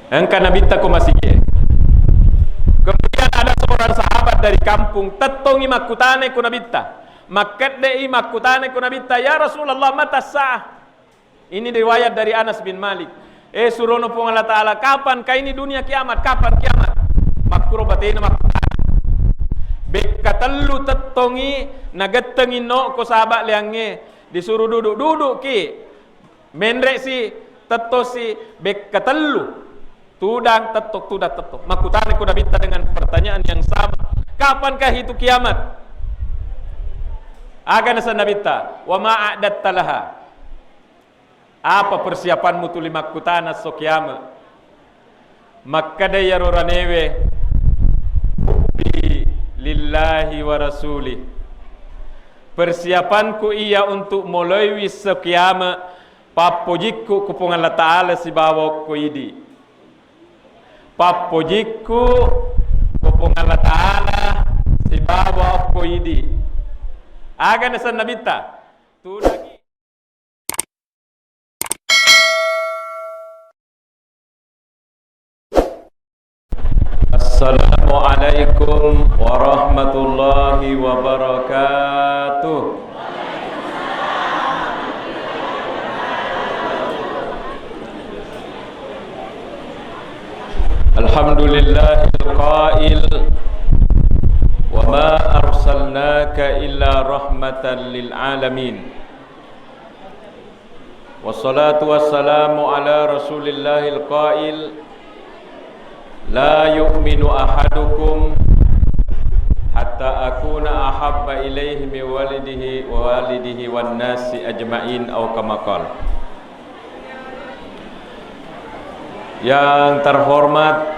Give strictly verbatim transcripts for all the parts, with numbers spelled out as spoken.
Engka Nabitta ko masigie. Kemudian ada seorang sahabat dari kampung, tettongi makkutanai ko Nabitta. Makkedde'i makkutanai ko Nabitta, "Ya Rasulullah, mata sa'ah?" Ini riwayat dari Anas bin Malik. "Eh, surono Puang Allah Ta'ala, kapan ka ini dunia kiamat? Kapan kiamat?" Makkuro batena makkutana. Bekka tellu tettongi, nagettengi no ko sahabat leangnge. Disuru duduk, duduk ki. Menre si, tetto si, bekka tellu. Tudang tetto, tudang tetto. Makkutana ko Nabitta dengan pertanyaan yang sama. "Kapankah itu kiamat?" Aga nasa Nabitta, "Wa ma a'datta laha?" Apa persiapanmu tuli makkutana esso kiamat? Makkeda iyaro ranewe, "Hubbi lillahi wa rasuli." Persiapanku iya untuk moloiwi esso kiamat, pappojikku ku Puang Allah Ta'ala sibawa okko idi. Pappojikku ku Puang Allah Ta'ala sibawa okko idi. Aga nasenna Nabitta? Tudangi. Assalamualaikum warahmatullahi wabarakatuh. Alhamdulillahil qail, "Wa ma arsalnaka illa rahmatan lil alamin." Wassalatu wassalamu ala Rasulillahil qail, "La yu'minu ahadukum hatta akuna ahabba ilaihi min walidihi wa walidihi wan nasi ajma'in," au kama qal. Yang terhormat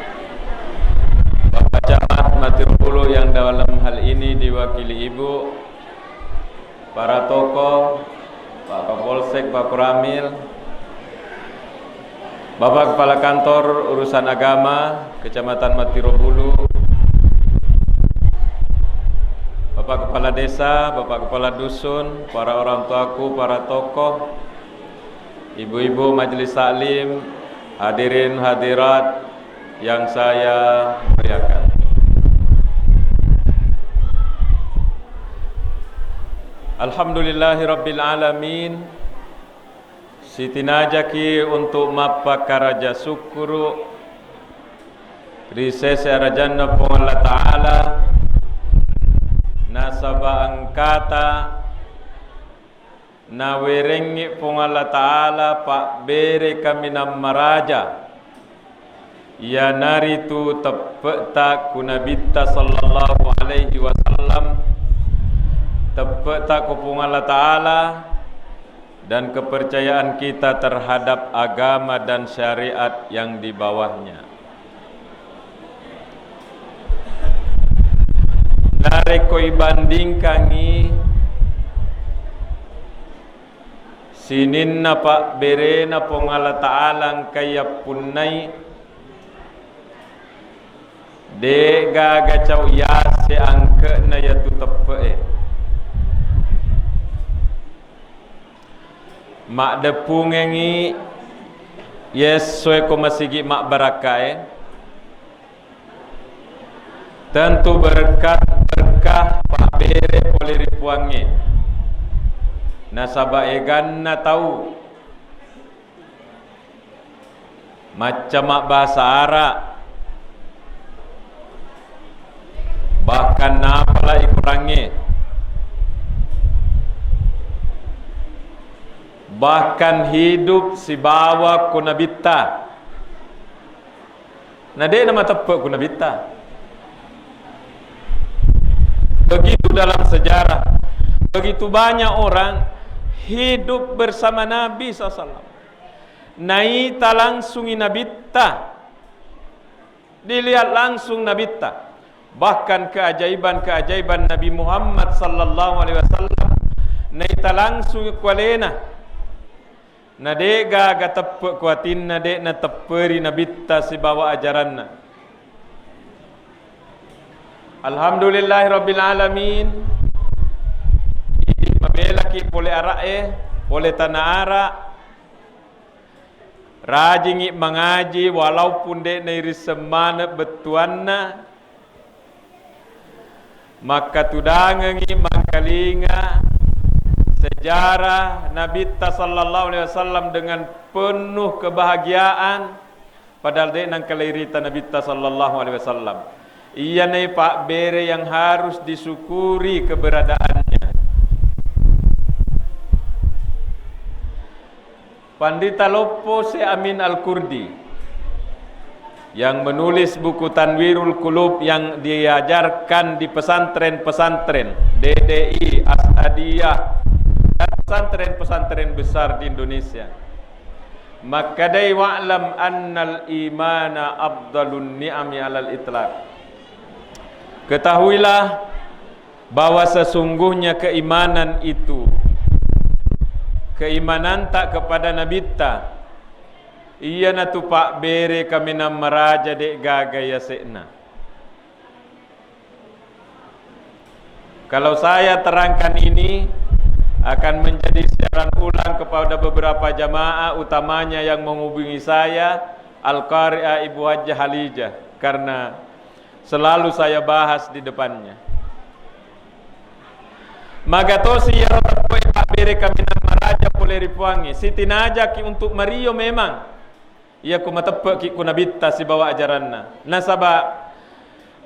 Bapak Camat Matirobulu yang dalam hal ini diwakili Ibu, para tokoh, Pak Kapolsek, Pak Koramil, Bapak Kepala Kantor Urusan Agama Kecamatan Matirobulu, Bapak Kepala Desa, Bapak Kepala Dusun, para orang tuaku, para tokoh, ibu-ibu majelis taklim, hadirin hadirat yang saya muliakan. Alhamdulillahirabbil alamin. Sitinajaki untuk mappakaraja sukkuru ri sese arajanna Puang Allah Ta'ala, nasaba engkata nawerengngi Puang Allah Ta'ala pabbere kaminang maraja, iyanaritu teppe'ta ku Nabitta sallallahu alaihi wasallam, teppe'ta ku Puang Allah Ta'ala, dan kepercayaan kita terhadap agama dan syariat yang di bawahnya. Narekko ibandingkangi sininna pabberena Puang Allah Ta'ala engka yappunnai, de'gaga cau yase angke'na yatu teppe'e. Maddeppungengngi yessoe ko masigi mabbarakkae, tentu berkah, berkah pabbere pole ri Puangnge. Nasaba eganna tau macca mabbahasa Arab, bahkan napalai Korangnge, bahkan hidup sibawa ko Nabitta. Na de'na mateppe' ku Nabitta. Begitu dalam sejarah, begitu banyak orang hidup bersama Nabi sallallahu alaihi wasallam. Naita langsungi Nabitta, dilihat langsung Nabitta. Bahkan keajaiban-keajaiban Nabi Muhammad sallallahu alaihi wasallam naita langsungi ku alena. Na de'gaga teppe' ku atinna, de'na tepperi Nabitta sibawa ajaranna. Alhamdulillahirabbil alamin. Idi mabelaki pole ara'e, pole tana ara'. Rajingngi mangaji, walaupun de'na irisseng maneng bettuanna, makkatudangengngi mangkalinga sejarah Nabitta sallallahu alaihi wasallam dengan penuh kebahagiaan, padahal de'na engka leirita Nabitta sallallahu alaihi wasallam. Iyana pabbere yang harus disyukuri keberadaannya. Pandrita Loppo Syekh Amin Al-Kurdi yang menulis buku Tanwirul Qulub yang diajarkan di pesantren-pesantren D D I, As'adiyah, dan pesantren-pesantren besar di Indonesia. Makkedai, "Wa'lam annal imana afdalun ni'ami alal itlaq." Ketahuilah bahwa sesungguhnya keimanan itu, keimananta kepada Nabitta, iyanatu pabbere kaminang maraja de'gaga yase'na. Kalau saya terangkan ini, akan menjadi siaran ulang kepada beberapa jamaah, utamanya yang menghubungi saya, Al-Qari'ah Ibu Hajjah Halijah, karena selalu saya bahas di depannya. Magatosi iyaro teppe'e pabbere kaminang maraja pole ri Puangnge, sitinajaki untuk mario memang. Iya ko mateppe'ki ku Nabitta sibawa ajaranna. Nasaba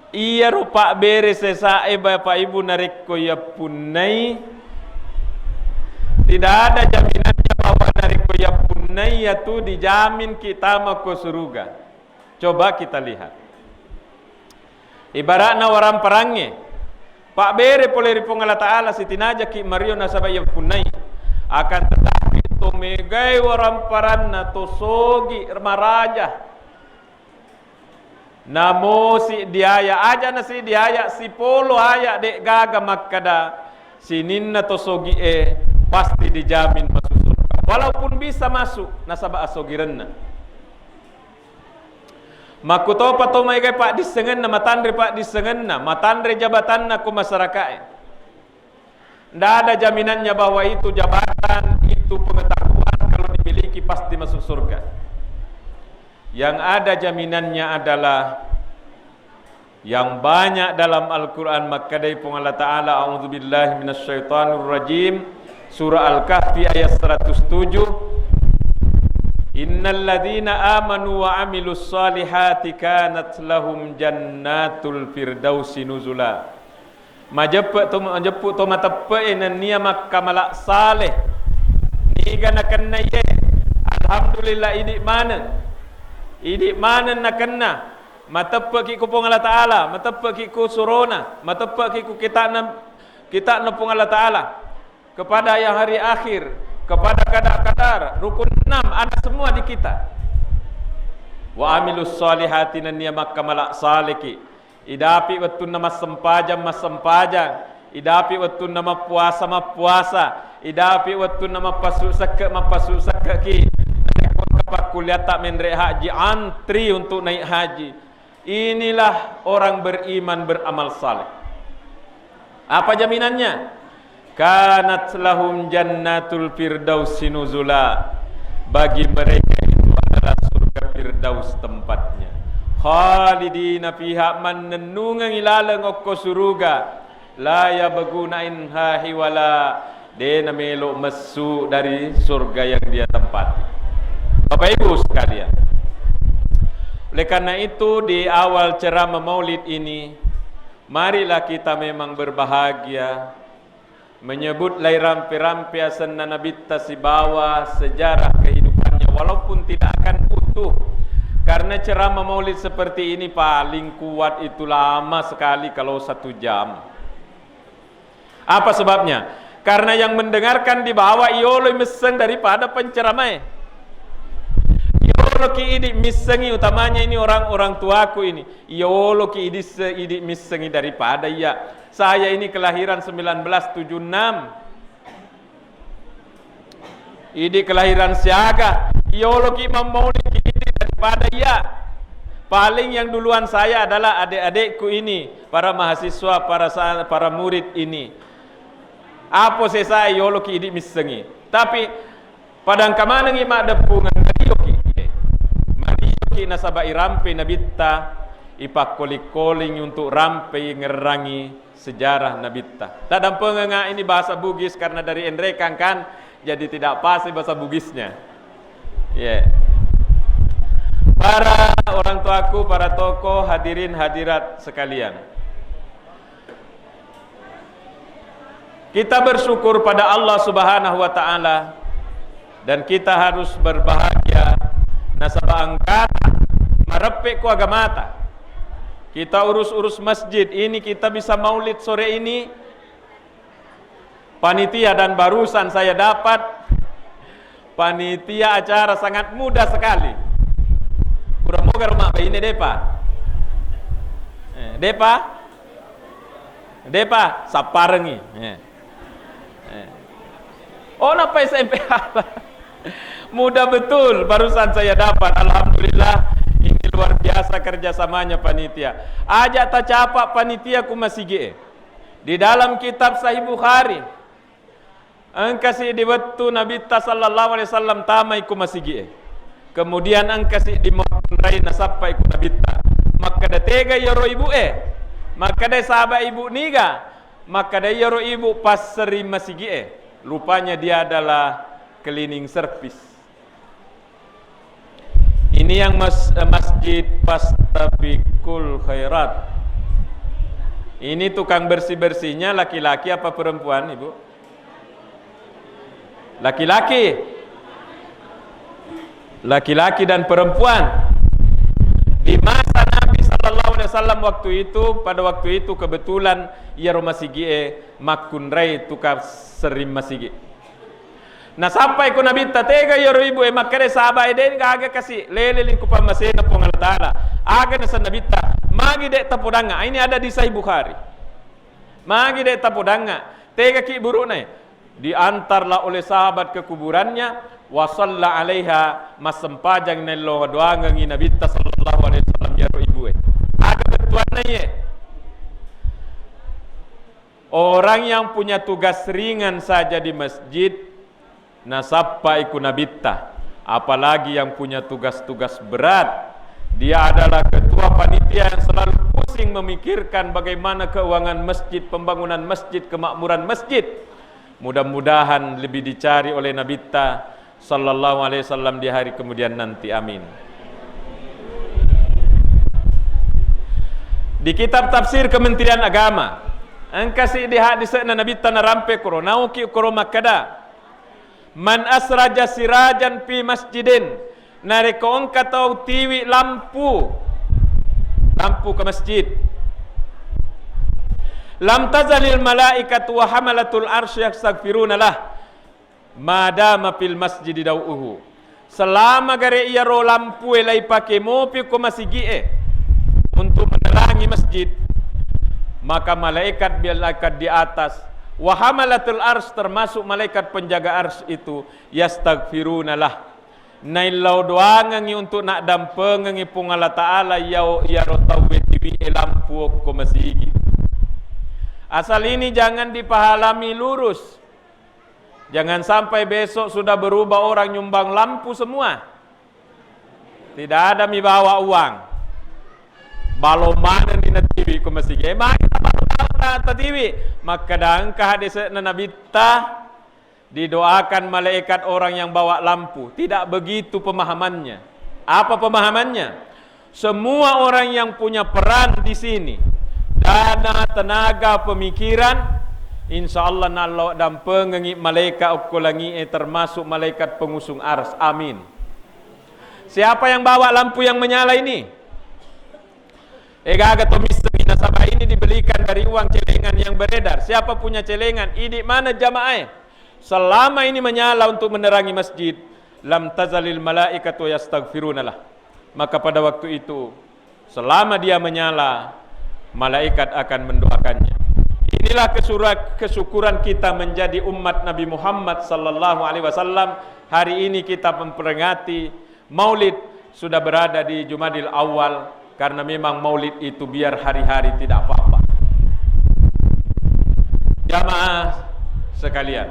iyaro pabbere sesae Bapak Ibu narekko yappunnai, tidak ada jaminannya bahwa narekko yappunnai yatu dijaminki tama ko suruga. Coba kita lihat. Ibaratna waramparangnge, pabbere pole ri Puang Allah Ta'ala, sitinajaki mario nasaba iya punnai. Akan tetapi, to megai waramparanna, to sogi maraja, namosi diaya, aja nasi diaya, sipolo aya de'gaga makkada sininna to sogi'e pasti dijamin masuk surga. Walaupun bisa masuk, nasaba asogirenna. Makkutopa to maegai paddissengenna, matanre paddissengenna, matanre jabatanna ko masyarakae. Ndak ada jaminannya bahwa itu jabatan, itu pengetahuan kalau dimiliki pasti masuk surga. Yang ada jaminannya adalah yang banyak dalam Al-Quran, makkedai Puang Allah Ta'ala, "A'udzubillahi minasyaitonirrajim." Surah Al-Kahfi ayat seratus tujuh, "Innalladzina amanu wa amilus salihati kanat lahum jannatul firdausi nuzula." Majeppe to, majeppe to mateppe'e nennia makkamala saleh. Niga nakenna iye? Alhamdulillah, idi maneng. Idi maneng nakenna. Mateppe'ki ku Puang Allah Ta'ala, mateppe'ki ku surona, mateppe'ki ku kita'na, kita'na Puang Allah Ta'ala, kepada yang hari akhir, kepada qada qadar, rukun enam ada semua di kita. Wa amilus salihati, nennia makkamala saleki. Idapi wettunna massempajang, massempajang. Idapi wettunna mappuasa, mappuasa. Idapi wettunna mappassu sekke, mappassu sekkeki. Narekko engka pakkulliatta menre haji, antri untuk naik haji. Inilah orang beriman beramal saleh. Apa jaminannya? Kanat lahum jannatul firdausi nuzula. Bagi mereka itu adalah surga Firdaus tempatnya. Khalidina fiha, mannennungengngi laleng okko suruga. La yabghuna anha hiwala, de namelo messu dari surga yang dia tempati. Bapak Ibu sekalian, oleh karena itu, di awal ceramah Maulid ini, marilah kita memang berbahagia, menyebut lai rampe-rampe asenna Nabitta sibawa sejarah kehidupannya, walaupun tidak akan utuh. Karena ceramah Maulid seperti ini paling kuat itu lama sekali kalau satu jam. Apa sebabnya? Karena yang mendengarkan di bawah iyolo misseng daripada penceramahe. Iyolo ki idi missengi, utamanya ini orang-orang tuaku ini. Iyolo ki idi se-, idi missengi daripada iya. Saya ini kelahiran sembilan belas tujuh enam. Idi kelahiran siaga, iyoloki mammauliki idi daripada iya. Paling yang duluan saya adalah adik-adikku ini, para mahasiswa, para sa-, para murid ini. Apo sesa iyoloki idi missengi. Tapi padangka manengi maddeppungan, marioki. nasaba irampei Nabitta, ipakkoling-koling untuk rampei ngerrangi sejarah Nabitta. Taddampengenga ini bahasa Bugis karena dari Enrekang kan, jadi tidak pasti bahasa Bugisnya. Ya. Para orang tuaku, para tokoh, hadirin hadirat sekalian. Kita bersyukur pada Allah Subhanahu wa Ta'ala, dan kita harus berbahagia nasaba engkata mareppe ku agamata. Kita urus-urus masjid ini, kita bisa maulid sore ini. Panitia, dan barusan saya dapat panitia acara sangat muda sekali. Pura moga rumah baine, depa? Eh, depa? Depa, sapparengi. Eh. Eh. Oh, napa S M P apa? Muda betul, barusan saya dapat. Alhamdulillah, ini luar biasa kerjasamanya panitia. Aja tacapa panitia ku masigi e. Di dalam kitab Sahih Bukhari, engka siddi wettu Nabitta sallallahu alaihi wasallam tamai ku masigi e. Kemudian engka siddi makkunrai nasappai ku Nabitta. Makkeda, "Tega iyaro ibu e?" Makkeda, "Saba ibu niga?" Makkeda, "Iyaro ibu passerring masigi e." Rupanya dia adalah cleaning service. Ini yang mas-, eh, masjid Fastabiqul Khairat. Ini tukang bersih-bersihnya laki-laki apa perempuan, Ibu? Laki-laki. Laki-laki dan perempuan. Di masa Nabi sallallahu alaihi wasallam waktu itu, pada waktu itu kebetulan iyaro masigi e makkunrai tukang serring masigi. Nasappai ko Nabitta, "Tega iyaro ibu e?" Makkeda, "Saba e, de gaga kasi, lele lingku pammasena Puang Allah Taala." Aga naseng Nabitta, "Magi de tapodangnga?" Ini ada di Sahih Bukhari. "Magi de tapodangnga? Tega ki burukna e?" Diantarlah oleh sahabat ke kuburannya, wa shalla alaiha, massempajang naello doangengngi Nabitta sallallahu alaihi wasallam iyaro ibu e. Aga bettuanna iye? Orang yang punya tugas ringan saja di masjid, nasappai ku Nabitta, apalagi yang punya tugas-tugas berat. Dia adalah ketua panitia yang selalu pusing memikirkan bagaimana keuangan masjid, pembangunan masjid, kemakmuran masjid. Mudah-mudahan lebih dicari oleh Nabitta sallallahu alaihi wasallam di hari kemudian nanti. Amin. Di kitab tafsir Kementerian Agama, engka siddi hadisna Nabitta narampe koro, nauki koro makkeda, "Man asraja sirajan fi masjidin," narekko engka tau tiwi lampu, lampu ke masjid, "lam tazalil malaikatu wa hamalatul arsy yastaghfiruna lah." Madama fil masjidi dau'uhu, selama gare iyaro lampue laipake mopi ko masigi'e untuk menerangi masjid, maka malaikat-malaikat di atas, wa hamalatul ars, termasuk malaikat penjaga ars itu, yastaghfiruna lah, naillau doangengngi untuk naddampengengngi Puang Allah Ta'ala iyao, iyaro tauwe tiwi'e lampu okko masigi. Asal ini jangan dipahami lurus. Jangan sampai besok sudah berubah orang nyumbang lampu semua. Tidak ada mi bawa uang. Balo manenni natiwi ko masigi. Eh, magi tabalo-balo ta-, tatiwi. Makkeda engka hadese'na Nabitta, didoakan malaikat orang yang bawa lampu. Tidak begitu pemahamannya. Apa pemahamannya? Semua orang yang punya peran di sini, dana, tenaga, pemikiran, insya Allah nallo dampengengi malaika okko langi'e, termasuk malaikat pengusung ars. Amin. Siapa yang bawa lampu yang menyala ini? Egaga to missengi, nasaba ini dibelikan dari uang celengan yang beredar. Siapa punya celengan? Idi mana jamaah? Selama ini menyala untuk menerangi masjid, lam tazalil malaikatu yastaghfirunalah. Maka pada waktu itu, selama dia menyala, malaikat akan mendoakannya. Inilah kesura-, kesyukuran kita menjadi umat Nabi Muhammad sallallahu alaihi wasallam. Hari ini kita memperingati Maulid, sudah berada di Jumadil Awal, karena memang Maulid itu biar hari-hari tidak apa-apa. Jamaah sekalian,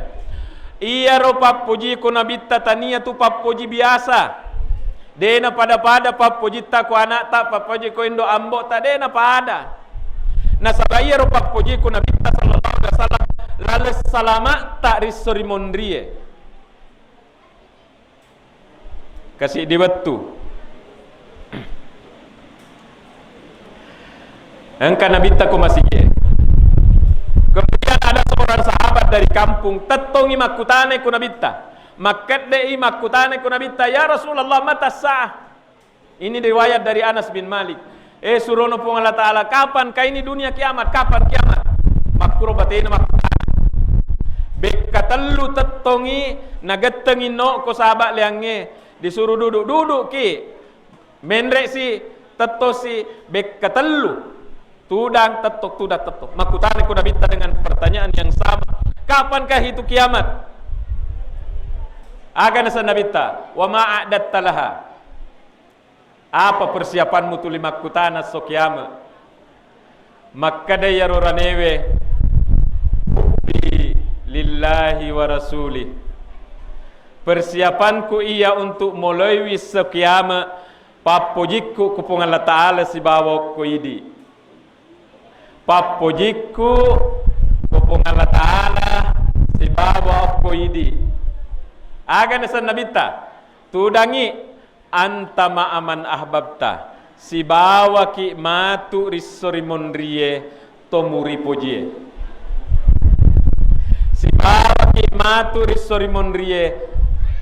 iyaro pappoji ko Nabitta tania tu pappoji biasa. De' napada-pada pappojitta ko ana'ta, pappoji ko indo' ambo'ta, de' napada. Nasaba' iyaro pappoji ko Nabitta sallallahu alaihi wasallam laleng salama'ta ri esso ri monrie. Kasiddi wettu. Engka Nabitta ko masigie. Kemudian ada seorang sahabat dari kampung, tettongi makkutanai ko Nabitta. Makkedde'i makkutanai ko Nabitta, "Ya Rasulullah, mata sa'ah?" Ini riwayat dari Anas bin Malik. "Eh, surono Puang Allah Ta'ala, kapan ka ini dunia kiamat? Kapan kiamat?" Makkuro batena makkutana. Bekka tellu tettongi nagettengi no ko sahabat leangnge. Disuru duduk, duduk ki. Menre' si, tetto si, bekka tellu. Tudang, tetto, tudang, tetto. Makkutana ko Nabitta dengan pertanyaan yang sama. "Kapankah itu kiamat?" Aga naseng Nabitta, "Wa ma a'datta laha?" Apa persiapanmu tuli makkutana esso kiamat? Makkeda iyaro ranewe, "Hubbi lillahi wa rasulih." Persiapanku iya untuk moloiwi esso kiamat, pappojikku ku Puang Allah Ta'ala sibawa okko idi. Pappojikku ku Puang Allah Ta'ala sibawa okko idi. Aga naseng Nabitta? Tudangi, "Anta ma'a man ahbabta," sibawaki matu ri esso ri monrie to muripojie. Sibawaki matu ri esso ri monrie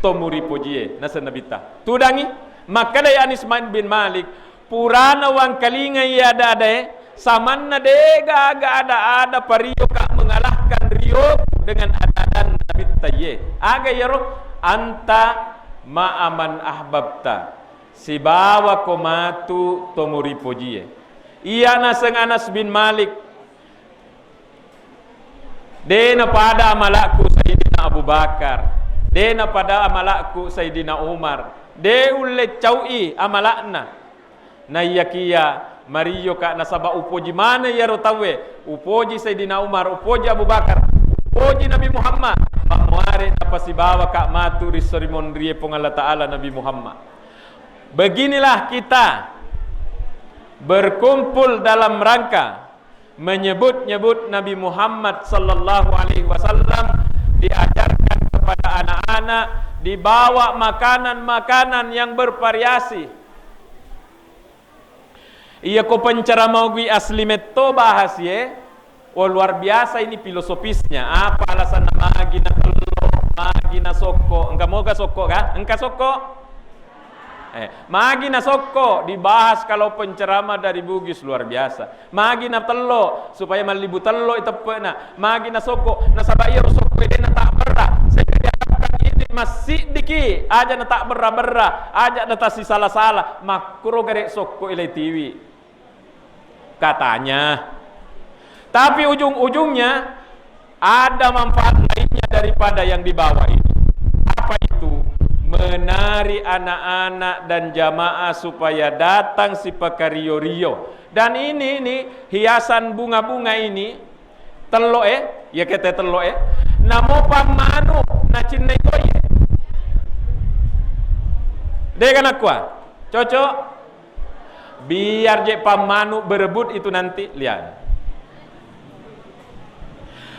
to muripojie. Naseng Nabitta. Tudangi, makkedai Anas bin Malik, "Purana wangkalingai ada-adae, samanna de' gaga ada-ada parioka mengalahkan rioku dengan ada-adanna Nabitta iye." Aga iyaro? "Anta ma'a man ahbabta." Sibawako matu to muripojie. Iya naseng Anas bin Malik, "De' napada amalakku Sayyidina Abu Bakar. De' napada amalakku Sayyidina Umar. De' ulle cau'i amalakna. Naiyakiya mariyoka nasaba' upoji maneng iyaro tauwe. Upoji Sayyidina Umar, upoji Abu Bakar, upoji Nabi Muhammad. Mammuare napasibawaka matu ri esso ri monrie Puang Allah Ta'ala Nabi Muhammad." Beginilah kita berkumpul dalam rangka menyebut-nyebut Nabi Muhammad sallallahu alaihi wasallam, diajarkan kepada anak-anak, dibawa makanan-makanan yang bervariasi. Iya ko penceramah Gui asli metto bahas ye, oh, luar biasa ini filosofisnya. Apa alasanna magi na tello, magi na sokko? Engka moga sokko ka? Engka sokko? Eh, magi na sokko dibahas kalau penceramah dari Bugis luar biasa. Magi na tello supaya mallibu tello i teppe'na. Magi na sokko nasaba' iyaro sokko e de' na tabberra. Sehingga diharapkan ini massiddiki aja na tabberra-berra, aja na tasisala-sala. Makkuro gare' sokko e le tiwi. Katanya. Tapi ujung-ujungnya ada manfaat lainnya daripada yang dibawa ini. Apa itu? Menarik anak-anak dan jamaah supaya datang sipakario-rio. Dan ini, ini hiasan bunga-bunga ini, tello e, ya kete tello e, namo pammanu nacinnai koi. De' ga nakkua? Cocok? Biar je pammanu berebut itu nanti, lihat.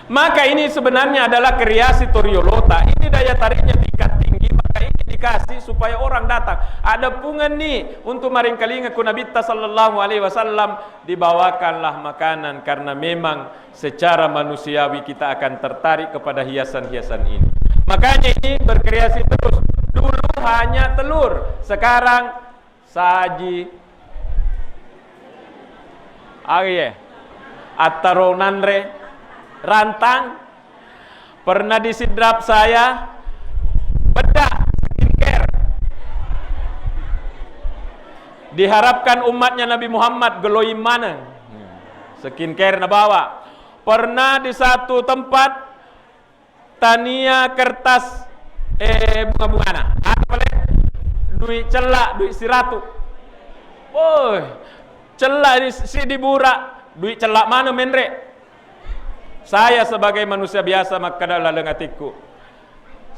Maka ini sebenarnya adalah kreasi toriolota. Ini daya tariknya tingkat tinggi, maka ini dikasih supaya orang datang. Ada pungan nih untuk maringkalinga ku Nabitta sallallahu alaihi wasallam, dibawakanlah makanan karena memang secara manusiawi kita akan tertarik kepada hiasan-hiasan ini. Makanya ini berkreasi terus. Dulu hanya telur, sekarang saji. Arie. Attaro nanre. Rantang. Pernah disidrap saya bedak skincare. Diharapkan umatnya Nabi Muhammad glowing maneng. Skincare nabawa. Pernah di satu tempat tania kertas, eh, bunga-bungana. Apa le? Duit cella, duit siratu. Woi, cella di, si di bura, duit cella mana menre? Saya sebagai manusia biasa makkeda laleng atikku,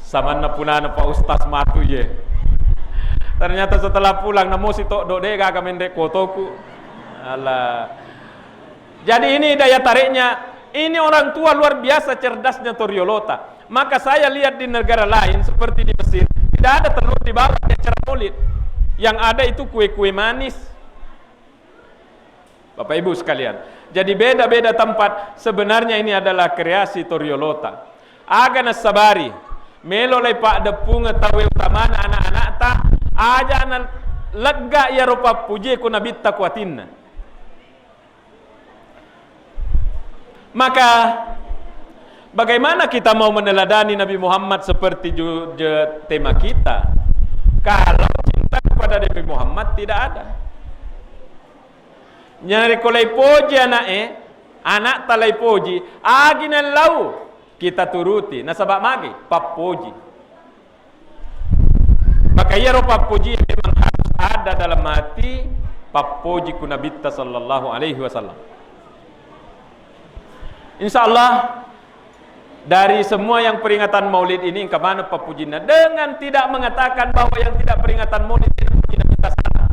samanna punana Pak Ustaz matu ye. Ternyata setelah pulang, namosi toddo, de gaga menre kotoku. Alah. Jadi ini daya tariknya, ini orang tua luar biasa cerdasnya Toriolota. Maka saya lihat di negara lain seperti di Mesir, tidak ada telur dibawa di acara maulid. Yang ada itu kue-kue manis. Bapak Ibu sekalian, jadi beda-beda tempat. Sebenarnya ini adalah kreasi Toriolota. Aga nassabari, melo lai paddeppungeng tauwe utamana anak-anakta, aja na lega iyaro pappujie ku nabitta ku atinna. Maka, bagaimana kita mau meneladani Nabi Muhammad seperti ju-, je-, tema kita, kalau cinta kepada Nabi Muhammad tidak ada? Nyarekko laipoji ana'e, ana'ta laipoji, agi nallau, kita turuti. Nasaba magi? Pappoji. Maka iyaro pappoji memang harus ada dalam hati, pappoji ku Nabitta sallallahu alaihi wasallam. Insya Allah, dari semua yang peringatan maulid ini, engka maneng pappujinna. Dengan tidak mengatakan bahwa yang tidak peringatan maulid tidak puji Nabitta, salah.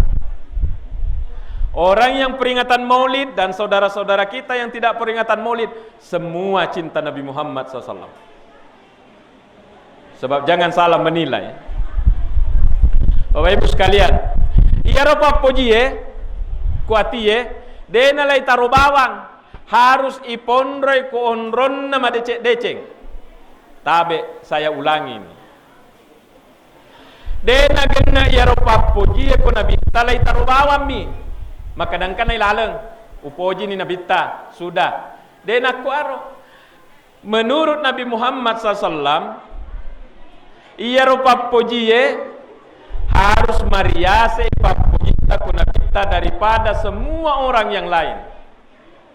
Orang yang peringatan maulid dan saudara-saudara kita yang tidak peringatan maulid, semua cinta Nabi Muhammad sallallahu alaihi wasallam. Sebab jangan salah menilai. Bapak Ibu sekalian, iyaro pappojie, kuatie, de nalai taro bawang, harus iponroi ko onronna madeceng-deceng. Tabe, saya ulangi ini. De nagenna iyaro pappojie ko Nabitta lai taro bawammi. Makkedangkanai laleng, upojini Nabitta, sudah. De nakkuaro. Menurut Nabi Muhammad sallallahu alaihi wasallam, iyaro pappojie harus mariase pappojitta ku Nabitta daripada semua orang yang lain,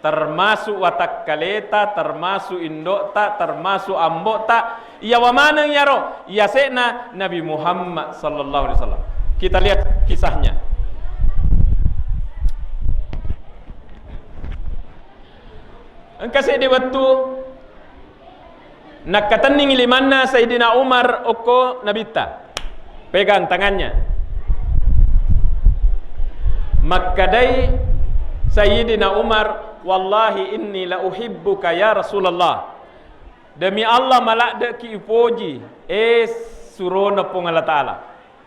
termasuk watakkaleta, termasuk indo'ta, termasuk ambo'ta. Iyawa maneng iyaro, iyase'na Nabi Muhammad sallallahu alaihi wasallam. Kita lihat kisahnya. Engka seddi wettu, nakkatenningi limanna Sayyidina Umar okko Nabitta. Pegang tangannya. Makkedai Sayyidina Umar, "Wallahi inni la uhibbuka ya Rasulullah." Demi Allah, maladde'ki upoji, eh, surona Puang Allah Ta'ala.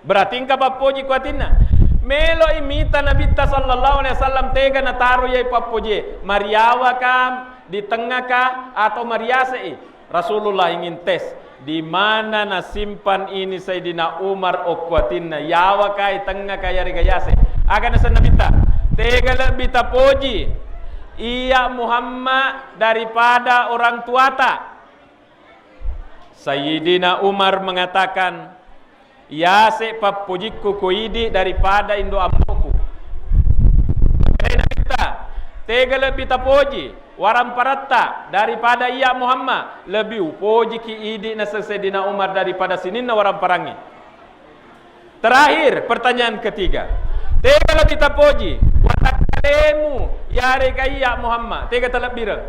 Berarti engka pappoji ku atinna. Meloi mita Nabitta sallallahu alaihi wasallam tega nataro iyai pappojie. Mariawaka, di tengngaka, atau mariase'i? Rasulullah ingin tes, di mana nasimpan ini Sayyidina Umar okko atinna, yawaka, i tengngaka, yarega yase. Aga nasenna Nabitta, tega lebbi tapoji iya Muhammad daripada orang tuata? Sayyidina Umar mengatakan, "Yase pappojikku ko idi daripada indo amboku." Makkedai Nabitta, "Tega lebbi tapoji waramparatta daripada iya Muhammad?" Lebbi upojiki idi naseng Sayyidina Umar daripada sininna waramparangnge. Terakhir, pertanyaan ketiga. Tega lebbi tapoji, watakkalemu, yarega iya Muhammad? Tega talebbireng?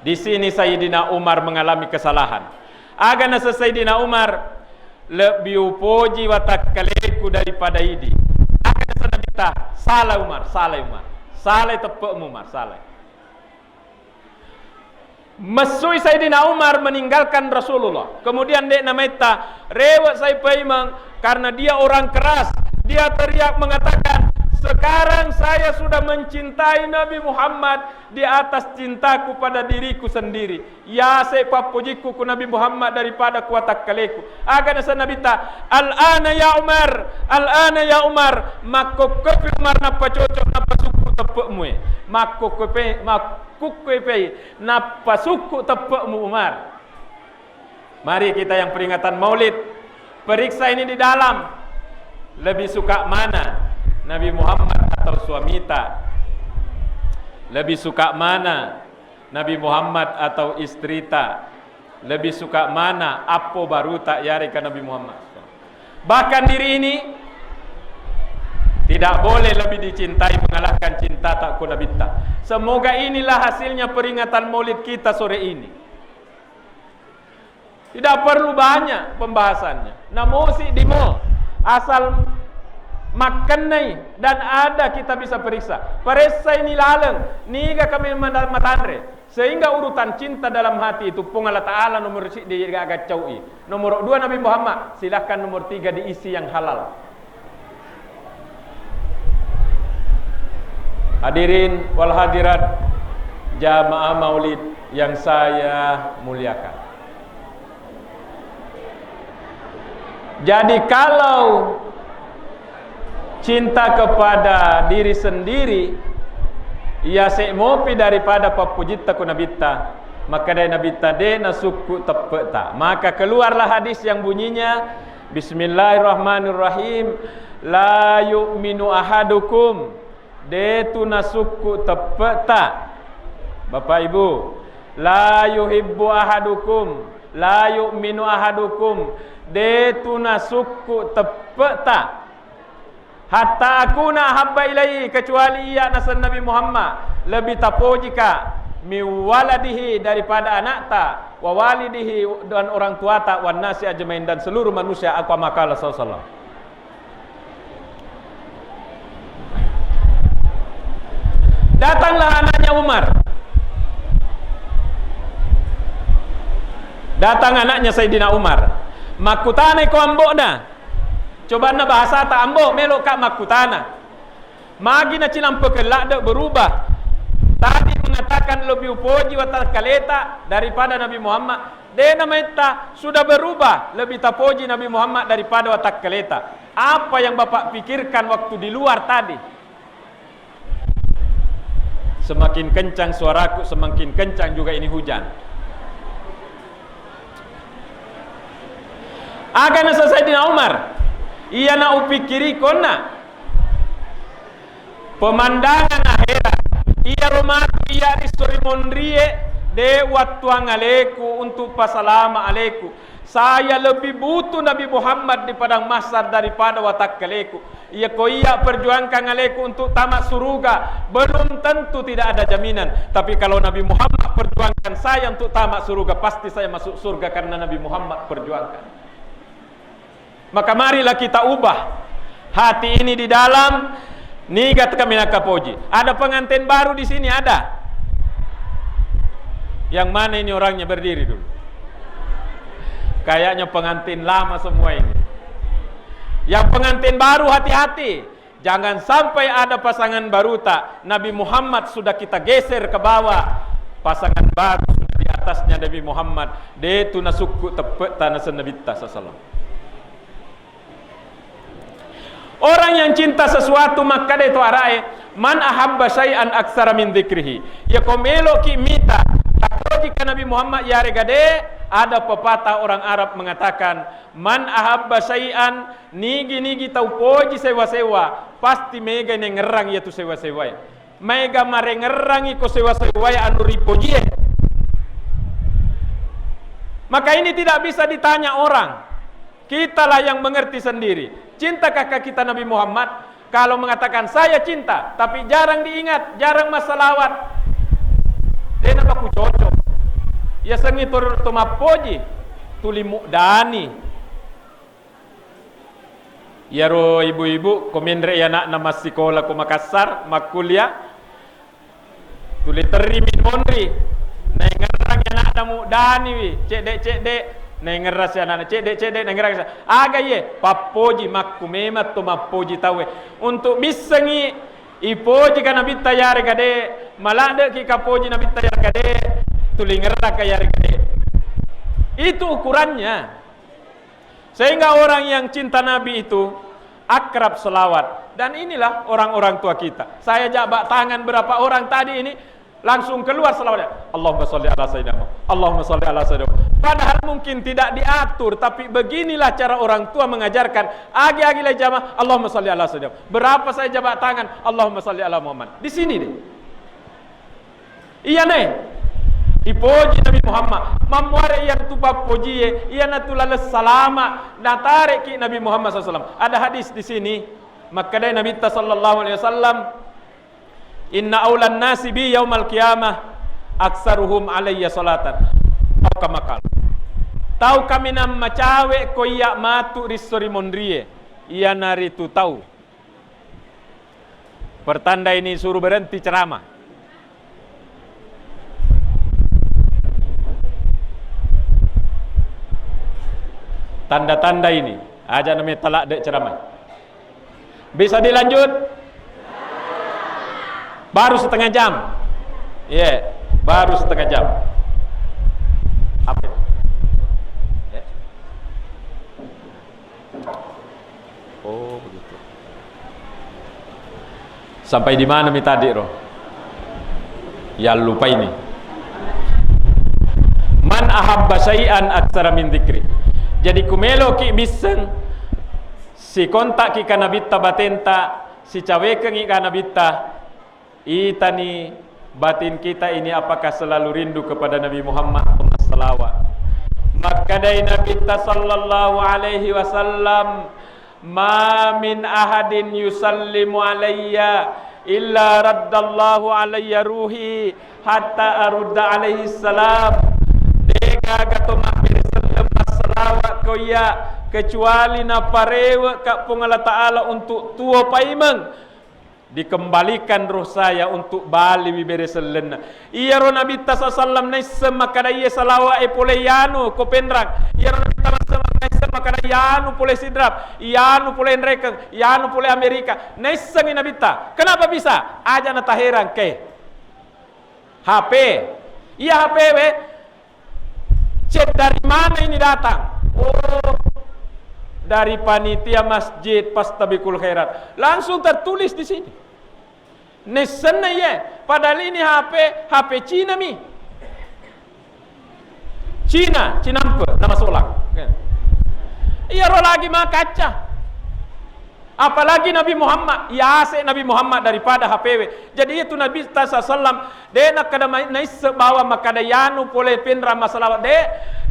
Di sini Sayyidina Umar mengalami kesalahan. Aga naseng Sayyidina Umar, "Lebbi upoji watakkaleku daripada idi." Aga naseng Nabitta, "Salah Umar, salah Umar. Salah teppe'mu Umar, salah." Messui Sayyidina Umar meninggalkan Rasulullah. Kemudian de namaitta, rewe' sai paimeng karena dia orang keras. Dia teriak mengatakan, "Sekarang saya sudah mencintai Nabi Muhammad di atas cintaku pada diriku sendiri." Yase pappojikku ku Nabi Muhammad daripada ku watakkaleku. Aga naseng Nabitta, "Al-ana ya Umar, al-ana ya Umar." Makkokkopi Umar nappa cocok, nappa sukku teppe'mu e. Makkokkope-, makkukkope nappa sukku teppe'mu Umar. Mari kita yang peringatan Maulid, periksa ini di dalam. Lebih suka mana, Nabi Muhammad atau suamita? Lebih suka mana, Nabi Muhammad atau istrita? Lebih suka mana, appo baruta yarega Nabi Muhammad? Bahkan diri ini tidak boleh lebih dicintai mengalahkan cintata ko Nabitta. Semoga inilah hasilnya peringatan Maulid kita sore ini. Tidak perlu banyak pembahasannya. Namosi dimo, asal makkennai dan ada kita bisa periksa. Paressai ni laleng, niga kami mada-, matanre. Sehingga urutan cinta dalam hati itu Puang Allah Ta'ala nomor siddi gaga cau'i. Nomor dua Nabi Muhammad, silahkan nomor tiga diisi yang halal. Hadirin wal hadirat jamaah maulid yang saya muliakan. Jadi, kalau cinta kepada diri sendiri, iya se mopi daripada pappujitta ku Nabitta, makkedai Nabitta, de nasukku teppe'ta. Maka keluarlah hadis yang bunyinya, Bismillahirrahmanirrahim. La yu'minu ahadukum. Detu nasukku teppe'ta. Bapak Ibu, la yuhibbu ahadukum. La yu'minu ahadukum. Detu nasukku teppe'ta. Hatta akuna ahabba ilaihi, kecuali iya naseng Nabi Muhammad lebih tapojika, min waladihi, daripada anakta, wa walidihi, dan orang tuata, wan nasi ajmain, dan seluruh manusia, aku amakala sallallahu alaihi wasallam. Datanglah anaknya Umar. Datang anaknya Sayyidina Umar. Makkutanai ko ambo'na. Cobanna bahasata, ambo, melo'ka makkutana. Magi nacilampekeng ladde berubah? Tadi mengatakan lebih upoji watakkaleta daripada Nabi Muhammad. De namaitta sudah berubah, lebih tapoji Nabi Muhammad daripada watakkaleta. Apa yang Bapak pikirkan waktu di luar tadi? Semakin kencang suaraku, semakin kencang juga ini hujan. Aga naseng Sayyidina Umar, iyana upikkiri konna pemandangan akhirat, iyaro matu iya ri sori monrie, de wattuang aleku untuk pasalama aleku. Saya lebih butuh Nabi Muhammad di padang mahsyar daripada watakkaleku. Iya ko iya perjuangkan aleku untuk tamat suruga, belum tentu, tidak ada jaminan. Tapi kalau Nabi Muhammad perjuangkan saya untuk tamat suruga, pasti saya masuk surga karena Nabi Muhammad perjuangkan. Maka marilah kita ubah hati ini di dalam niga kami nakapoji. Ada pengantin baru di sini, ada? Yang mana ini orangnya, berdiri dulu. Kayaknya pengantin lama semua ini. Yang pengantin baru, hati-hati. Jangan sampai ada pasangan baruta, Nabi Muhammad sudah kita geser ke bawah. Pasangan baru sudah di atasnya Nabi Muhammad. De tu nasukku teppe'ta naseng Nabitta sallallahu alaihi wasallam. Orang yang cinta sesuatu, makkeda itu arae, "Man ahabba syai'an aktsara min dzikrihi." Iya ko meloki mita, tapoji ka Nabi Muhammad yarega de, ada pepatah orang Arab mengatakan, "Man ahabba syai'an," nigi-nigi tau poji sewa-sewa, pasti mega naengngerang iya tu sewa-sewae. Maega marengngerangi ko sewa-sewae anu ripojie. Maka ini tidak bisa ditanya orang. Kitalah yang mengerti sendiri. Cintakah kita Nabi Muhammad? Kalau mengatakan, "Saya cinta," tapi jarang diingat, jarang massalawat, de napaku cocok. Yasengngi to, to mappoji, tuli muddani. Iyaro ibu-ibu, ko menre anakna massikola ko Makassar, makkuliah, tuli terri mi monri, naengngerang anakna muddaniwi, cedde-cedde, naengngerang si anakna, cedde-cedde, naengngerang si, aga iye, pappoji, makku memang to mappoji tauwe. Untuk missengi, ipoji ka Nabitta yarega de, maladdeki ka poji Nabitta yarega de, tuli ngerrang ka yarega de. Itu ukurannya. Sehingga orang yang cinta Nabi itu akrab selawat. Dan inilah orang-orang tua kita. Saya jabat tangan berapa orang tadi ini, langsung keluar selawatnya. "Allahumma shalli ala sayyidina Muhammad. Allahumma shalli ala sayyidina Muhammad." Padahal mungkin tidak diatur, tapi beginilah cara orang tua mengajarkan. Agi-agi lai jamaah, "Allahumma shalli ala sayyidina Muhammad." Berapa saya jabat tangan, "Allahumma shalli ala Muhammad." Di sini deh. Iyanae ipoji Nabi Muhammad. Mammuare iyatu pappojie, iyanatu laleng salama, natareki Nabi Muhammad sallallahu alaihi wasallam. Ada hadis di sini, makkedai Nabitta sallallahu alaihi wasallam, "Inna aulan nasi bi yaumal qiyamah aksaruhum alayya salatan." Au kama qala. Tau kaminang macawe ko iya matu ri esso ri monrie, iyanaritu tau pertanda ini suruh berhenti ceramah. Tanda-tanda ini, aja namanya talak dek ceramah. Bisa dilanjut? Baru setengah jam. Iya, baru setengah jam. Apa itu? Ya. Oh, begitu. Sampai di mana mi tadi, Ro? Ya, lupa ini. Man ahabba syai'an aktsara min dzikri. Jadi, kumeloki bisseng, sikontakki ka Nabitta batenta, sicawekengngi ka Nabitta, itani batin kita ini apakah selalu rindu kepada Nabi Muhammad, Allahumma salawat. Makkedai Nabitta sallallahu alaihi wasallam, "Ma min ahadin yusallimu alayya illa raddallahu alayya ruhi hatta arudda alaihi salam." Degaga to mabbere selleng massalawa ko iya, kecuali naparewe ka Puang Allah Ta'ala untuk tuo paimeng, dikembalikan roh saya untuk baliwi bere sellenna. Iyaro Nabitta sallallahu alaihi wasallam naisseng makkada iye salawa'e pole yanu ko Penrang. Iyaro Nabitta masseng, naisseng makkada yanu pole Sidrap, yanu pole Nrekeng, yanu pole Amerika. Naissengi Nabitta. Kenapa bisa? Aja nataherang ke. H P. Iya H P we. Chat dari mana ini datang? Oh, dari panitia masjid Pastabikul Khairat. Langsung tertulis di sini. Nessenna iye. Padahal ini H P, H P Cina mi. Cina, Cinampe, nama solang. Iyaro lagi makaca. Apalagi Nabi Muhammad, yase Nabi Muhammad daripada H P we. Jadi itu Nabitta sallallahu alaihi wasallam, de nakkada mai-, naisseng bawang makkada yanu pole Penrang massalawa, de,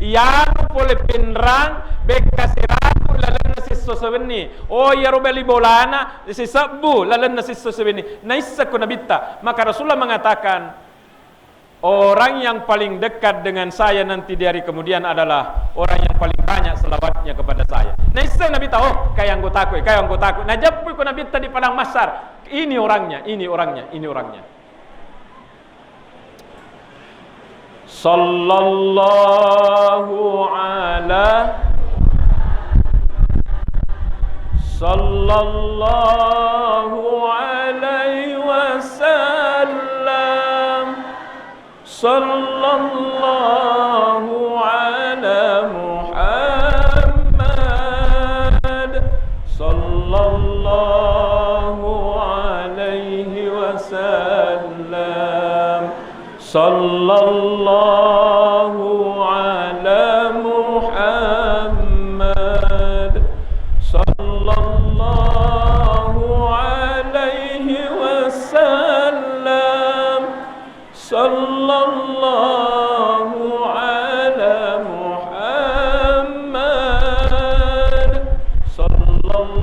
yanu pole Penrang bekka seratu lalenna sisso sewenni. Oh, iyaro bali bolana sisebbu lalenna sisso sewenni. Naisseng ko Nabitta. Maka Rasulullah mengatakan, orang yang paling dekat dengan saya nanti di hari kemudian adalah orang yang paling banyak selawatnya kepada saya. Naisseng Nabitta, oh, kai anggotaku, kai anggotaku. Najeppui ko Nabitta di padang mahsyar. Ini orangnya, ini orangnya, ini orangnya. Sallallahu ala, sallallahu alaihi wasallam. Sallallahu ala Muhammad. Sallallahu alaihi wasallam. Sallallahu ala Muhammad. Sallallahu alaihi wasallam. Sallallahu ala Muhammad. Sallallahu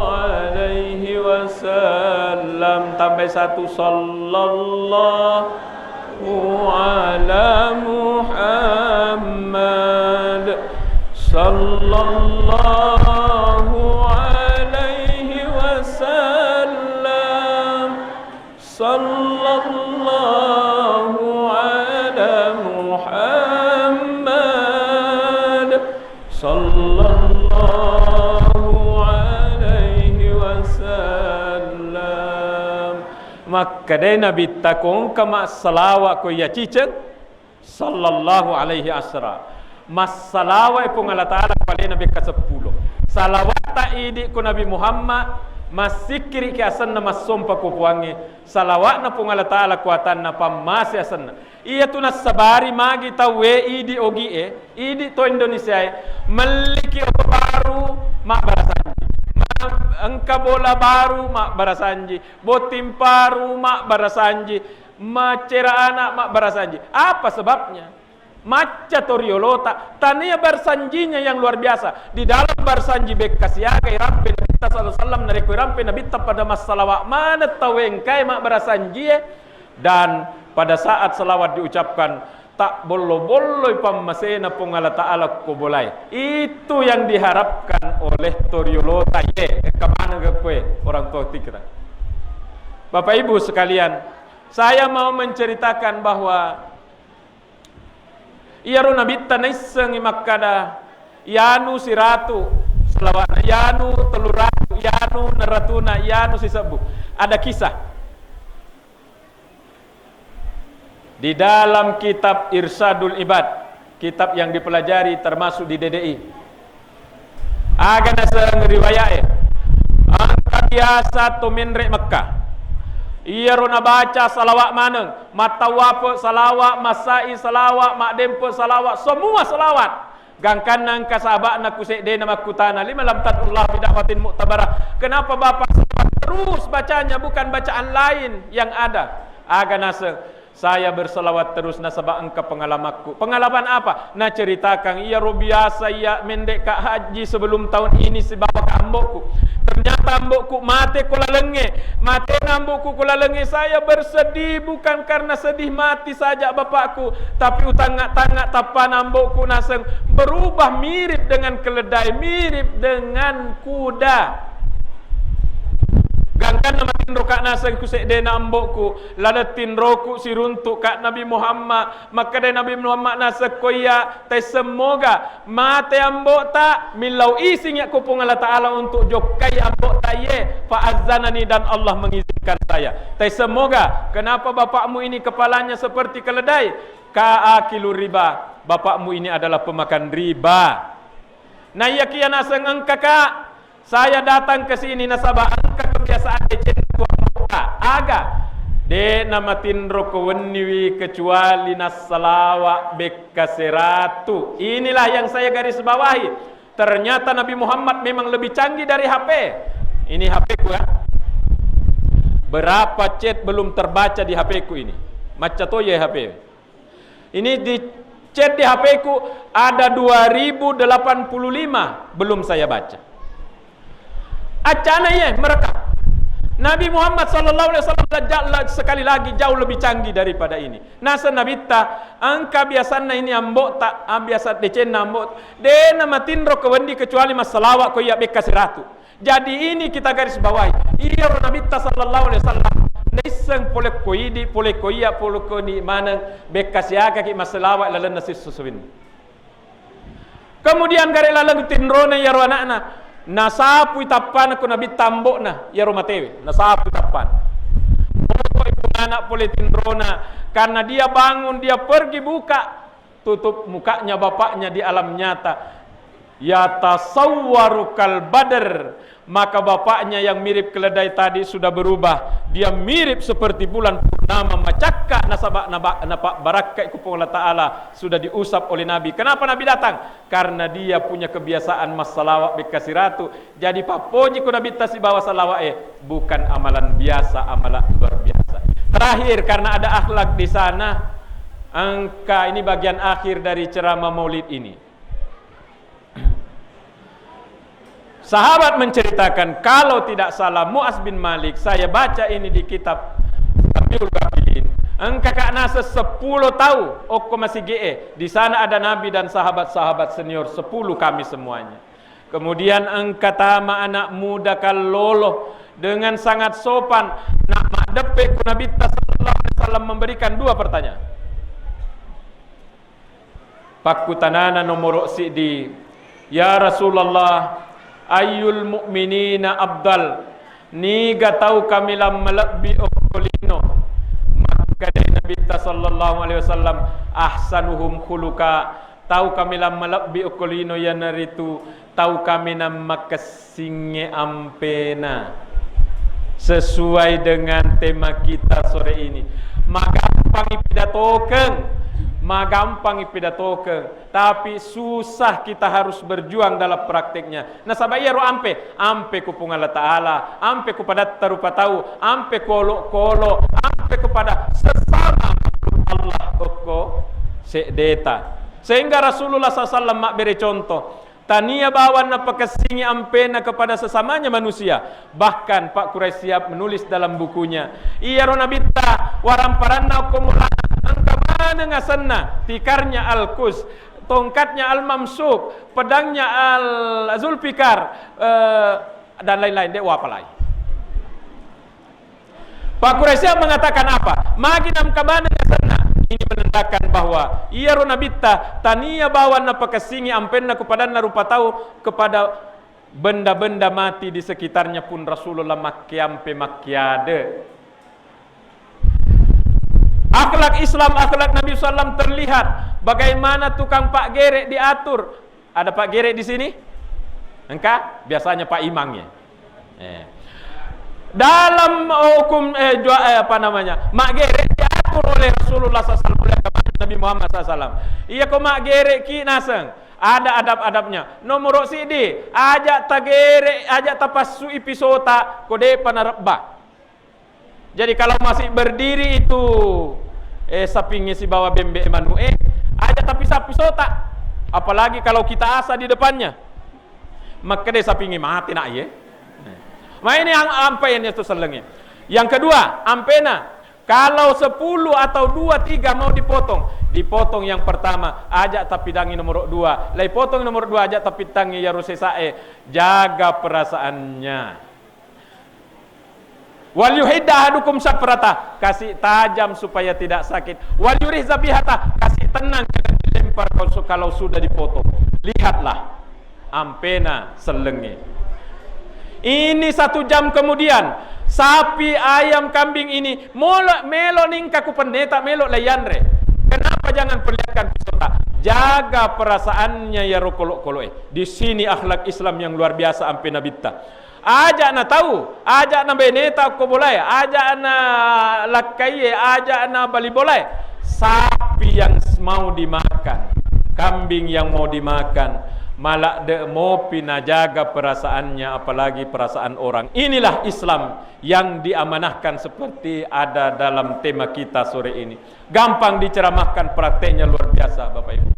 alaihi wasallam. Tambahi satu, sallallahu ala Muhammad. Sallallahu alaihi wasallam. Sallallahu ala Muhammad. Sallallahu alaihi wasallam. Makkedai Nabitta, ko engka massalawa ko iya ciceng, sallallahu alaihi asra. Massalawa e Puang Allah Ta'ala ko alena bekka seppulo. Salawatta idi ko Nabi Muhammad, massikkiriki asenna, massompa ko Puangnge. Salawa'na Puang Allah Ta'ala ko atanna, pammase asenna. Iyatu nassabari magi tauwe idi ogi e, idi to Indonesia e, melliki oto baru mabbarasanji. Ma-, engka bola baru mabbarasanji, botting paru mabbarasanji, maccera anak mabbarasanji. Apa sebabnya? Macca to riolota, tania barsanjinya yang luar biasa. Di dalam barsanji bekka siaga irampe Nabitta sallallahu alaihi wasallam, narekko irampe Nabitta pada massalawa maneng tau engkae mabbarasanjie, dan pada saat salawat diucapkan, Tabbollo-bolloi pammasena Puang Allah Ta'ala ko bolae. Itu yang diharapkan oleh toriolota, ye, engka maneng koe orang tua kita. Bapak Ibu sekalian, saya mau menceritakan bahwa iyaro Nabitta naissengi makkada, iyanu siratu salawatna, iyanu tellu ratu, iyanu enam ratuna, iyanu sisebbu. Ada kisah. Di dalam kitab Irsyadul Ibad, kitab yang dipelajari termasuk di D D I, aga naseng riwaya'e, engka biasa to menre Mekka. Iyaro nabaca salawat maneng, mattawape salawat, massai salawat, maddempe salawat, semua salawat. Gangkanna engka sahaba'na ku seddena makkutana, "Lima lam tad'ullah bida'watin mu'tabarah?" Kenapa Bapak salawat terus bacanya, bukan bacaan lain yang ada? Aga naseng, "Saya bersalawat terus nasaba engka pengalamanku." Pengalaman apa? Naceritakan, "Iyaro biasa iya mendek ka haji sebelum tahun ini sibawa ka ambokku. Ternyata ambokku mate ko lalengnge. Matena ambokku ko lalengnge, saya bersedih bukan karena sedih mati saja bapakku, tapi utangnga-tangnga tappana ambokku naseng berubah mirip dengan keledai, mirip dengan kuda." Gangkanna matinroka naseng ku seddena ambokku, laleng tinroku siruntuk ka Nabi Muhammad. Makkeda Nabi Muhammad naseng, "Ko iya taissemmoga mate ambo'ta, millau izin ya ko Puang Allah Ta'ala untuk jokkai ambo'ta iye." Fa azzanani, dan Allah mengizinkan saya. "Taissemmoga, kenapa bapakmu ini kepalanya seperti keledai?" "Ka akilu riba, bapakmu ini adalah pemakan riba." Naiyakiya naseng engka, Kak, saya datang ke sini nasaba engka kebiasaan decenna tu ambo'ta. Aga? De' namatinro ko wenniwi kecuali nassalawa bekka seratu. Inilah yang saya garis bawahi. Ternyata Nabi Muhammad memang lebih canggih dari H P. Ini H P-ku, ya. Berapa chat belum terbaca di H P-ku ini? Macca to ya H P. Ini di chat di H P-ku ada dua ribu delapan puluh lima belum saya baca. Accana iye merekam. Nabi Muhammad sallallahu alaihi wasallam la-, la-, sekali lagi jauh lebih canggih daripada ini. Naseng Nabitta, engka biasanna ini ambo'ta, ah, biasa decenna ambo'ta. De' namatinro ko wendi kecuali massalawa ko iya bekka seratu. Jadi ini kita garis bawahi. Iyaro Nabitta sallallahu alaihi wasallam naisseng pole ko idi, pole ko iya, pole ko ni maneng, bekka siagaki massalawa lalenna sissusuwinna. Kemudian gare laleng tinrona iyaro ana'na, nasapui tappana ko Nabitta ambo'na iyaro matewe, nasapui tappana. Pokok ibu anak pole tinrona, karena dia bangun, dia pergi buka, tutup mukanya bapaknya di alam nyata. Yatasawwaru kal badr, maka bapaknya yang mirip keledai tadi sudah berubah. Dia mirip seperti bulan purnama, macakka nasaba naba-, napabbarakkai ku Puang Allah Ta'ala, sudah diusap oleh Nabi. Kenapa Nabi datang? Karena dia punya kebiasaan massalawat bekka siratu. Jadi pappoji ku Nabitta sibawa salawat, eh, bukan amalan biasa, amalan luar biasa. Terakhir, karena ada akhlak di sana, engka ini bagian akhir dari ceramah Maulid ini. Sahabat menceritakan, kalau tidak salah, Mu'az bin Malik, saya baca ini di kitab Rabiul Ghafilin, engka ka nase sepuluh tau okko masigi'e. Di sana ada Nabi dan sahabat-sahabat senior, sepuluh kami semuanya. Kemudian engka tama anak muda kallolo dengan sangat sopan, na maddeppe ku Nabitta sallallahu alaihi wasallam memberikan dua pertanyaan. Pakkutanana nomoro siddi, "Ya Rasulullah, ayyul mu'minina afdal? Niga tau kamilang malebbi okko lino?" Makkedai Nabitta sallallahu alaihi wasallam, "Ahsanuhum khuluqa." Tau kamilang malebbi okko lino iyanaritu tau kaminang makessingnge ampena. Sesuai dengan tema kita sore ini, magampangi pidatokeng, magampangi pidatokeng, tapi susah, kita harus berjuang dalam prakteknya. Nasaba iyaro ampe, ampe ku Puang Allah Ta'ala, ampe ku padatta rupa tau, ampe ku olokolo, ampe ku pada sesama makhluk Allah okko seddeta. Sehingga Rasulullah sallallahu alaihi wasallam mabbere contoh, tania bawang napakessingi ampena kepada sesamanya manusia. Bahkan Pak Quraish Shihab menulis dalam bukunya, iyaro Nabitta waramparanna okko mulana engka maneng maneng asenna, tikarnya Al-Kus, tongkatnya Al-Mamsuk, pedangnya Al-Zulfikar, eh, dan lain-lain, de' uwapalai. Pak Quraisy mengatakan apa? Magi namka maneng asenna. Ini menandakan bahwa iyaro Nabitta tania bawang napakessingi ampenna ku padanna rupa tau kepada benda-benda mati di sekitarnya pun Rasulullah makkeampe makkeade. Akhlak Islam, akhlak Nabi sallam terlihat. Bagaimana tukang pak gere diatur? Ada pak gere di sini? Engka? Biasanya pak imang ya. Eh. Dalam hukum, eh, jua-, eh, apa namanya, mak gere diatur oleh Rasulullah sallallahu alaihi wasallam, oleh Nabi Muhammad sallallahu alaihi wasallam. Iya ko mak gere ki naseng, ada adab-adabnya. Nomor sidi, aja tagere, aja tapassui pisota ko depa narebba. Jadi kalau masih berdiri itu, eh, sapingnge sibawa bembe manu, eh, aja tapi sapi sota. Apalagi kalau kita asa di depannya. Makkeda sapingnge mati nak ye. Ma ini am-, ampe ini tu sellengnge. Yang kedua, ampena. Kalau sepuluh atau dua, tiga mau dipotong, dipotong yang pertama, aja tapi dangi nomor dua. Lai potong nomor dua, aja tapi tangi ya rusesa, eh, jaga perasaannya. Wal yuhidda ahadukum syafrata, kasih tajam supaya tidak sakit. Wal yurih zabihata, kasih tenang, jangan dilempar kalau su-, kalau sudah dipotong. Lihatlah, ampena sellengnge. Ini satu jam kemudian, sapi, ayam, kambing ini molo-, melo ningka ku pendeta, melo layanre. Kenapa jangan perlihatkan pisota? Jaga perasaannya ya rokolo-koloe. Di sini akhlak Islam yang luar biasa ampe Nabitta. Aja na tau, aja na beneta okko bolae, aja na lakkaie, aja na bali bolae. Sapi yang s-, mau dimakan, kambing yang mau dimakan, maladde mopi najaga perasaannya, apalagi perasaan orang. Inilah Islam yang diamanahkan seperti ada dalam tema kita sore ini. Gampang diceramahkan, prakteknya luar biasa, Bapak Ibu.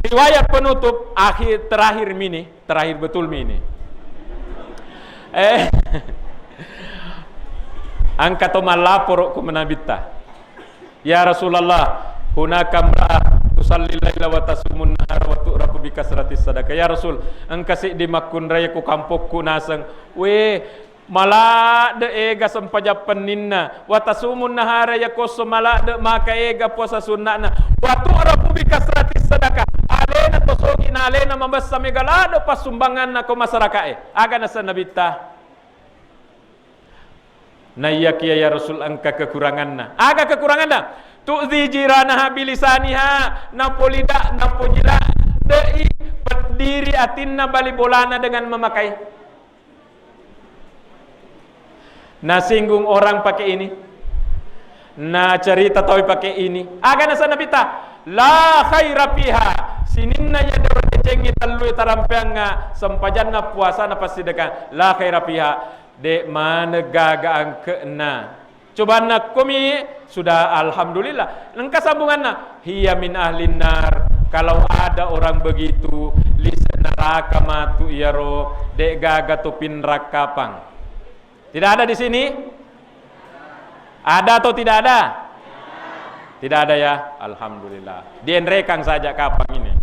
Riwayat penutup akhir, terakhir mini. Terakhir betul mi ini. Eh, engka to mallaporo ku Nabitta. Ya Rasulullah, hunaka mra'ah tusalli laila wa tasumun nahara wa tu'rafu bi kasratis sadaqah. Ya Rasul, engka seddi makkunrai ku kampokku naseng. We, maladde ega sempajang penninna, wa tasumun nahara, yakosso maladde maka ega puasa sunna'na, wa tu'rafu bi kasratis sadaqah, alena to sogi na alena mabessa mega ladde passumbanganna ko masyarakae. Aga naseng Nabitta? Naiyakiya ya Rasul engka kekuranganna. Aga kekuranganna? Tu'zi jiranaha bilisaniha, napolida, napojiladde'i peddiri atinna bali bolana dengan memakai. Nasinggung orang pakai ini. Nacerita tauwe pakai ini. Aga naseng Nabitta? La khaira fiha. Sininna iya dua decengnge tellue tarampeangnga, sempajanna, puasana, passidekang. La khaira fiha. De' maneng gaga angke'na. Cobanna komi sudah alhamdulillah. Engka sambunganna, hiya min ahlin nar. Kalau ada orang begitu, lise' naraka matu iyaro, de' gaga topi nrakkapang. Tidak ada di sini? Ada atau tidak ada? Tidak ada ya? Alhamdulillah. Dienrekang saja kapang ini.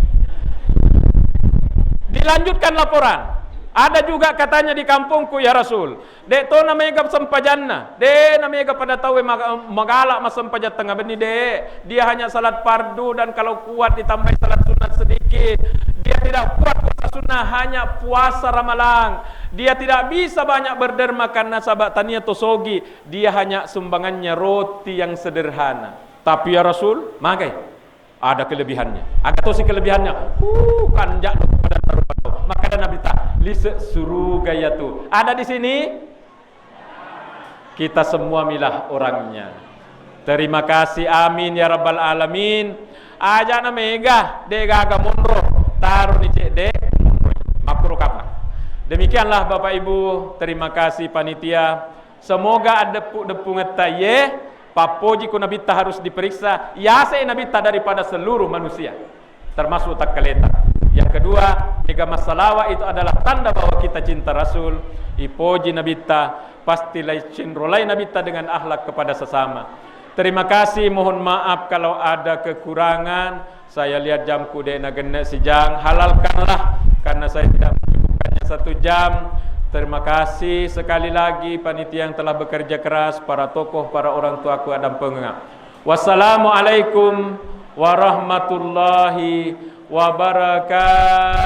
Dilanjutkan laporan. Ada juga katanya di kampungku, ya Rasul. De' to na mega sempajanna. De' na mega pada tauwe maga-, magala massempajang tengnga benni, de'. Dia hanya salat fardu dan kalau kuat ditambahi salat sunat sedikit. Dia tidak kuat puasa sunnah, hanya puasa ramalang. Dia tidak bisa banyak berderma karena sabab tania to sogi. Dia hanya sumbangannya roti yang sederhana. Tapi ya Rasul, magai. Ada kelebihannya. Aga tosi kelebihannya? Uh, kanjak lo pada taruh pada. Maka ada Nabitta, lise' suruga ya tu. Ada di sini? Kita semua milah orangnya. Terima kasih, amin ya rabbal alamin. Aja na mega, de' gaga monro, taruh ni cedde, monro. Makkuro kapang. Demikianlah Bapak Ibu, terima kasih panitia. Semoga addeppu-deppungetta iye, pappoji ko Nabitta harus diperiksa, yase Nabitta daripada seluruh manusia, termasuk takkaleta. Yang kedua, mega massalawa itu adalah tanda bahwa kita cinta Rasul, ipoji Nabitta, pasti lai cinrolai Nabitta dengan akhlak kepada sesama. Terima kasih, mohon maaf kalau ada kekurangan. Saya lihat jamku dek na genne sijang, halalkanlah karena saya tidak menyebutkannya satu jam. Terima kasih sekali lagi panitia yang telah bekerja keras, para tokoh, para orang tuaku adampengenga. Wassalamualaikum warahmatullahi wabarakatuh.